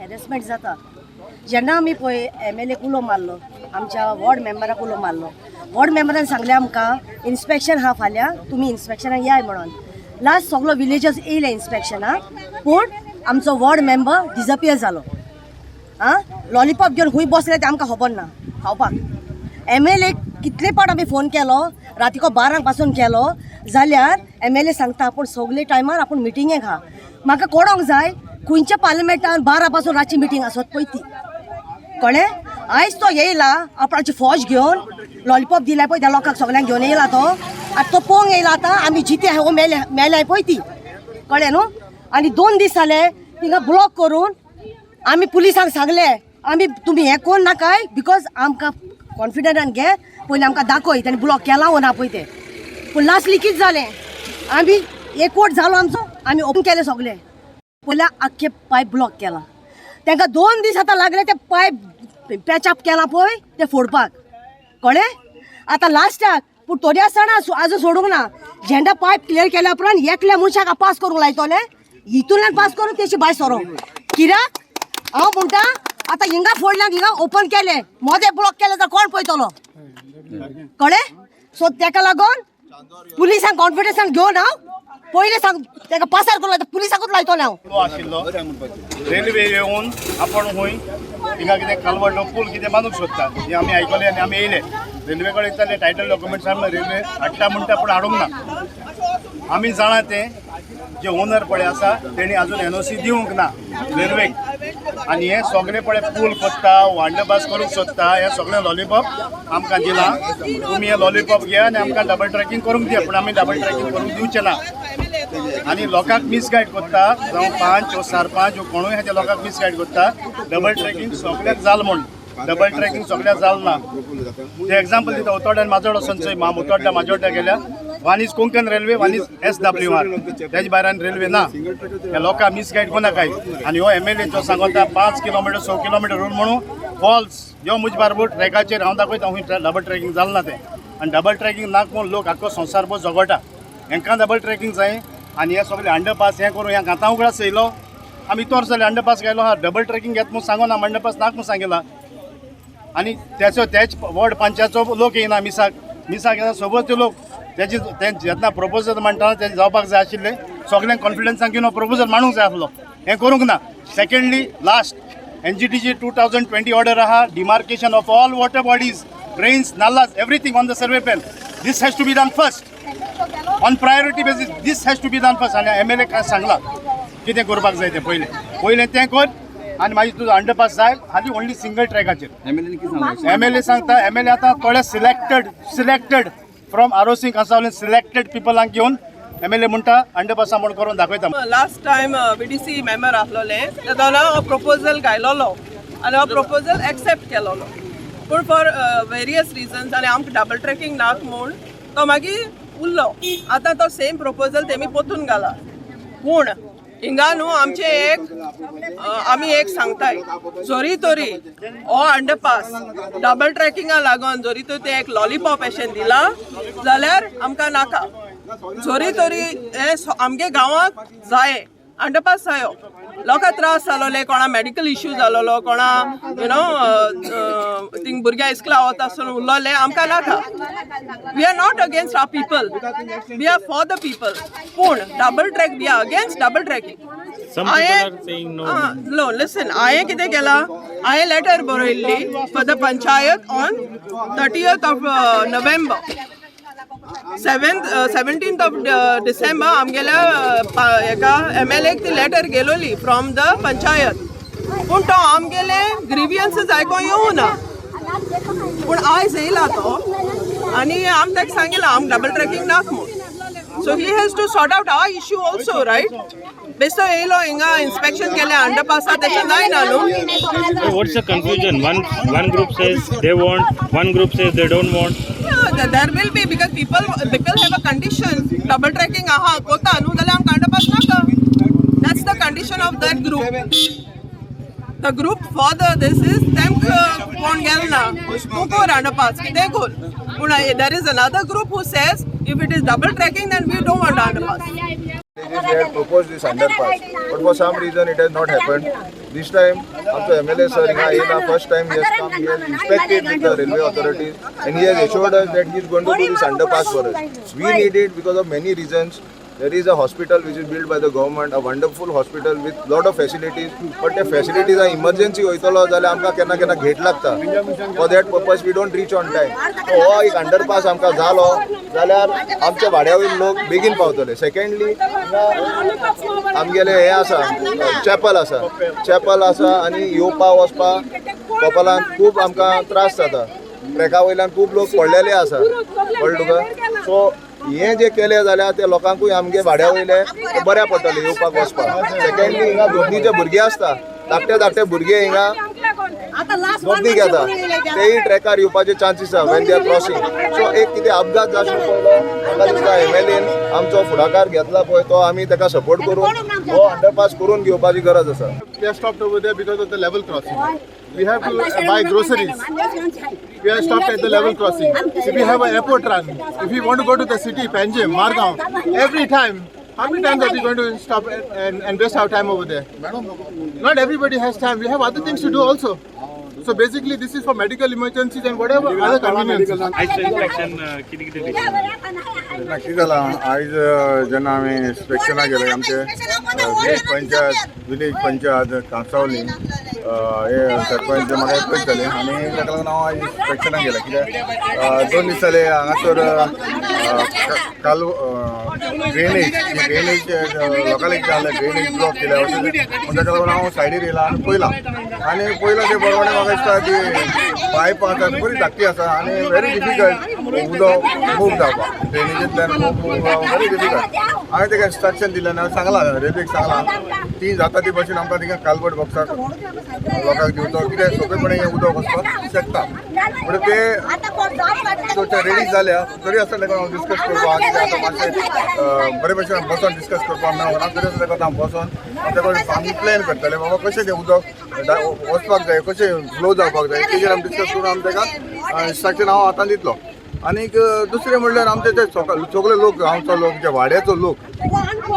Harassment जाता. जेन्ना आमी पळय एमएलए उलो मारलो, आमच्या वॉर्ड मेंबराक उलो मारलो, वॉर्ड मेंबरान सांगलें आमकां इन्स्पेक्शन आहा फाल्यां, तुमी इन्स्पेक्शनाक याय म्हणून. लास्ट सगलो विलेजर्स येयले इन्स्पेक्शनाक, पूण आमचो वॉर्ड मेंबर डिजपियर जालो. आं, लॉलीपॉप घेवन खूंय बसले ते आमकां खबर ना खावपाक. एमएलए कितले पाट आमी फोन केलो, रातीको 12क पासून केलो जाल्यार एमएलए सांगता आपूण सगळे टायमार आपूण मिटिंगेक आहा. म्हाका कळोंक जाय, खंयच्या पार्लमेंटान 12 पासून रातची मिटींग आसत पळय ती, कळ्ळें? आयज तो येयला आपणाची फौज घेवन, लॉलीपॉप दिल्या पळय त्या लोकांक सगळ्यांक घेवन येयला तो. आतां तो पळोवंक येयला, आतां आमी जिते आहा मेले मेल्याय पळय ती, कळ्ळें न्हू? आनी 2 दीस जाले थिंगा ब्लॉक करून. आमी पुलिसांक सांगले आमी, तुमी हें कोण नाकाय, because आमकां कॉन्फिडंटान घे, पयलीं आमकां दाखय तेणी ब्लॉक केला वो ना पळय तें. पूण लास्टली कितें जालें, आमी एकवट जालो आमचो, आमी ओपन केले सगळे, पयल्या आख्खे पायप ब्लॉक केला. तांकां 2 दीस आतां लागले ते पायप पॅचअप केला पळय ते फोडपाक, कळ्ळें? आतां लास्टाक पूण तरी आसतना आजून सोडूंक ना. झेंडा पायप क्लियर केल्या उपरांत एकल्या मनशाक पास करूंक लायतले, हितूंतल्यान पास करून तेशी भायर सरो. कित्याक हांव म्हणटा, आतां हिंगा फोडल्यान, हिंगा ओपन केले, मोदें ब्लॉक केलें जाल्यार कोण पळयतलो, कळ्ळें? सो तेका लागून पुलिसांक कॉन्फिडन्सान घेवन हांव पयलें सांग, तेका पासार करूं लायता, पुलिसाकूच लायतलें हांव. आशिल्लो रेल्वे येवन आपण खंय थिंगा कितें कालवट पूल कितें बांदूंक सोदता हें आमी आयकलें आनी आमी येयले. रेल्वे कडेन विचारलें, टायटल डॉक्युमेंट्स रेल्वे हाडटा म्हणटा, पूण हाडूंक ना. आमी जाणा तें जे ओनर पळय आसा तेणी अजून एनओसी दिवंक ना रेल्वेक. आनी हे सगळे पळय पूल कोत्ता, अंडरपास करूंक सोदता, हे सगळे लॉलीपॉप आमकां दिलां. तुमी हे लॉलीपॉप घेया आनी आमकां डबल ट्रॅकिंग करूंक दिया, पूण आमी डबल ट्रॅकिंग करूंक दिवचे ना. आनी लोकांक मिसगायड करता, जावं पंच वो सरपंच वो कोणूय आहा ते लोकांक मिसगायड करता, डबल ट्रॅकिंग सगळ्याक जाल म्हूण. डबल ट्रॅकिंग सगळ्याक जाल ना. ते एग्जाम्पल दिता, उतोड्या आनी माजोड वचोन चोय, उतोड्डा माजोड्डा गेल्या, one is Konkan Railway, one is SWR, तेजे भायरान रेल्वे ना. ह्या लोकांक मिसगायड कोणाकाय. आनी हो एमएलए जो सांगता 5 किलोमिटर 6 किलोमिटर रूल म्हणून, फॉल्स. यो मुज बारबूट ट्रॅकाचेर हांव दाखयता खंय डबल ट्रॅकिंग जाल ना तें. आनी डबल ट्रॅकिंग ना म्हूण लोक आख्खो संवसार भर झगडटा. हेंकां डबल ट्रॅकिंग जाय आनी हे सगळे अंडरपास हें करून ह्या आतां उगडास येयलो. आमी तोर जाले अंडरपास घायलो आहा, डबल ट्रॅकिंग घेत म्हूण सांगो ना, अंडरपास नाक म्हूण सांगिला. आनी त्याचो त्याच वॉर्ड पंचायतचो लोक येयना मिसाक. मिसाक येना सोबत ते लोक तेजी ते जेन्ना प्रपोजल मांडटना तेजें जावपाक जाय आशिल्लें, सगल्यांक कॉन्फिडन्सान घेवन प्रपोजल मांडूंक जाय आसलो, हें करूंक ना. सेकंडली, लास्ट एनजीटीची 2020 ऑर्डर आहा, demarcation of all water bodies, drains, nallahs, everything on the survey plan. This has to be done first on priority basis. This has to be done first. आनी MLA काय सांगला कितें करपाक जाय तें, पयलें पयलें तें कर आनी मागीर तुजो अंडरपास जाय हाली ओनली सिंगल ट्रॅकाचेर. एमएलए कितें सांगलें? एमएलए सांगता, एमएलए आतां थोडे selected from Arossim Cansaulim selected पिपलांक घेवन एमएलए म्हणटा अंडरपासा म्हूण करून दाखयता. लास्ट टायम बीडीसी मेंबर आसलोले तेदोना हो प्रपोजल घायलोलो आनी हो प्रपोजल एक्सेप्ट केलोलो, पूण फॉर वेरियस रिजन्स आनी आमकां डबल ट्रॅकिंग नाक म्हूण तो मागीर उरलो. आतां तो सेम प्रपोजल तेमी पोतून घाला. पूण हिंगा न्हू आमचे एक आमी एक सांगताय, जरी तरी हो अंडरपास डबल ट्रॅकिंगा लागून जरी तर ते एक लॉलीपॉप अशें दिला जाल्यार आमकां नाका. जरी तरी हे आमगे गांवाक जाय अंडरपास जायो. लोकां त्रास जालोले, कोणा मेडिकल इश्यू जालोलो, कोणा you know थिंग भुरग्यां इस्कुला वता आसतना उरलोले, आमकां नाका. We are not against our people, we are for the people, पूण double track, we are against double tracking. Some people are saying no. No, listen, हांवें कितें केलां, हांवें लेटर बरयल्ली for the panchayat on 30th of November. 17th of December आमगेल्या हेका एमएलएक ती letter गेलोली from the panchayat. पूण तो आमगेले ग्रिवियन्सीस आयकोंक येवना. पूण आयज येयला तो आनी आम ताका सांगिलां आम डबल ट्रॅकिंग नाक म्हूण. So he has to sort out our issue also, right? बेस्तो येयलो हिंगा इन्स्पेक्शन केलें अंडरपासा, तेशें जायना न्हू. So what's the confusion? One group says they want, one group says they don't want. Yeah, there will be, because people have a condition. Double tracking आहा कोता न्हू जाल्यार आमकां अंडरपास नाका. That's the condition of that group. The group for the this is तेमकां कोण गेल ना, तूं कर अंडरपास, कितेंय कर. पूण there is another group who says if it is double tracking, then we don't want underpass. They had proposed this underpass, but for some reason it has not happened. This time आमचो MLA sir हिंगा येयला, first time he has come, he has inspected with the railway authorities and he has assured us that he is going to do this underpass for us. We need it because of many reasons. There is a hospital which is built by the government, a wonderful hospital with lot of facilities, but the facilities are emergency वयतलो जाल्यार आमकां केन्ना केन्ना घेट लागता. For that purpose we don't reach on time. So हो एक underpass आमकां जालो जाल्यार आमच्या वाड्या वयले लोक बेगीन पावतले. सेकंडली, आमगेले हे आसा, चॅपल आसा, चॅपल आसा आनी येवपा वचपा कपलान खूब आमकां त्रास जाता. ट्रॅका वयल्यान खूब लोक पडलेले आसा, कळ्ळें तुका? सो हे जे केले जाल्यार ते लोकांकूय आमगे वाड्या वयले बऱ्या पडटले येवपाक वचपाक. सेकंडली, हिंगा दोगीचे भुरगे आसता, धाकटे धाकटे भुरगे हिंगा दोगणी घेता, तेय ट्रॅकार येवपाचे चान्सीस आसा when they are crossing. So एक कितें अपघात जावचे पयलो म्हाका दिसता एमएलएन आमचो फुडाकार घेतला पळय, तो आमी ताका सपोर्ट करून हो अंडरपास करून घेवपाची गरज आसा. We are stopped over there because of the level crossing. We have to buy groceries. We are stopped at the level crossing. If we have an airport run, if we want to go to the city, Panjim, Margaon, every time, how many times are we going to stop and waste our time over there? Not everybody has time. We have other things to do also. So basically, this is for medical emergencies and whatever other conveniences. आयज inspection कितें कितें दिसलें? ना, कितें जालां, आयज जेन्ना आमी इन्स्पेक्शनाक गेले, आमचे विलेज पंचायत कांसावली हे सरपंच म्हाका एप्रोच जाले आनी ताका लागून हांव आयज इन्स्पेक्शनाक गेलें. कित्याक 2 दीस जाले हांगासर काल ड्रेनेज लोकांक जालें, ड्रेनेज ब्लॉक केल्या म्हणून. ताका लागून हांव सायडीर येयला आनी पयलां आनी पयलां ते बरोबर म्हाका दिसता ती पायपां आसा बरी धाकटी आसा आनी व्हेरी डिफिकल्ट उदक मूव जावपाक, ड्रेनेजींतल्यान मूव जावपाक व्हेरी डिफिकल्ट. हांवें ताका इन्स्ट्रक्शन दिलें आनी सांगलां, रेल्वेक सांगलां, ती जाता ती भशेन आमकां थिंगा कालवट बॉक्साक लोकांक दिवचो, कित्याक सोंपेपणी हें उदक वचपाक शकता. म्हणटा ते रेडी जाल्या तरी आसतना ताका हांव डिस्कस करपाक, कित्याक आतां मातशें बरे भशेन बसोन डिस्कस करपाक मेळना, तरी आसतना ताका हांव बसोन ताका आमी प्लॅन करतले, बाबा कशें तें उदक वचपाक जाय, कशें फ्लो जावपाक जाय, तेजेर आमी डिस्कस करून आमी ताका इन्स्ट्रक्शन हांव हातान दितलो. आनीक दुसरें म्हणल्यार आमचे ते सगळे लोक, गांवचो लोक, जे वाड्याचो लोक,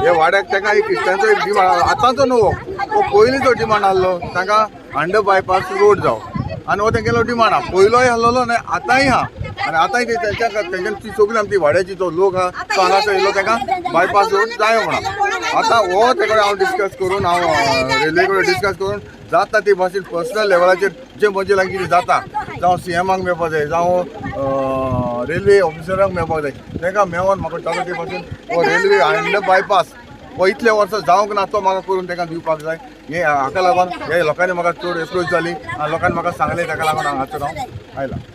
हे वाड्याक ताका एक क्रिस्तांचो एक डिमांड, आतांचो न्हू, हो पयलींचो डिमांड आहलो तांकां अंडर बायपास रोड जावं आनी हो तेंगेलो डिमांड आहा, पयलोय आहलोलो न्हय, आतांय आहा आनी आतांय ते तेंच्या तेंच्यान ती सगळी आमची वाड्याची जो लोक आहा तो हांगासर येयलो, तांकां बायपास रोड जाय म्हणून. आतां हो ते कडेन हांव डिस्कस करून, हांव रेल्वे कडेन डिस्कस करून जाता ती भाशेन पर्सनल लेवलाचेर जे म्हजे लागीं कितें जाता, जावं सीएमाक मेळपाक जाय, जावं रेल्वे ऑफिसरांक मेळपाक जाय, तांकां मेळोन म्हाका जाता ते भाशेन हो रेल्वे अंडर बायपास हो इतले वर्सां जावंक ना, तो म्हाका करून तांकां दिवपाक जाय. हे हाका लागून हे लोकांनी म्हाका चड एप्रोच जाली आनी लोकांनी म्हाका सांगलें, ताका लागून हांगासर हांव आयलां.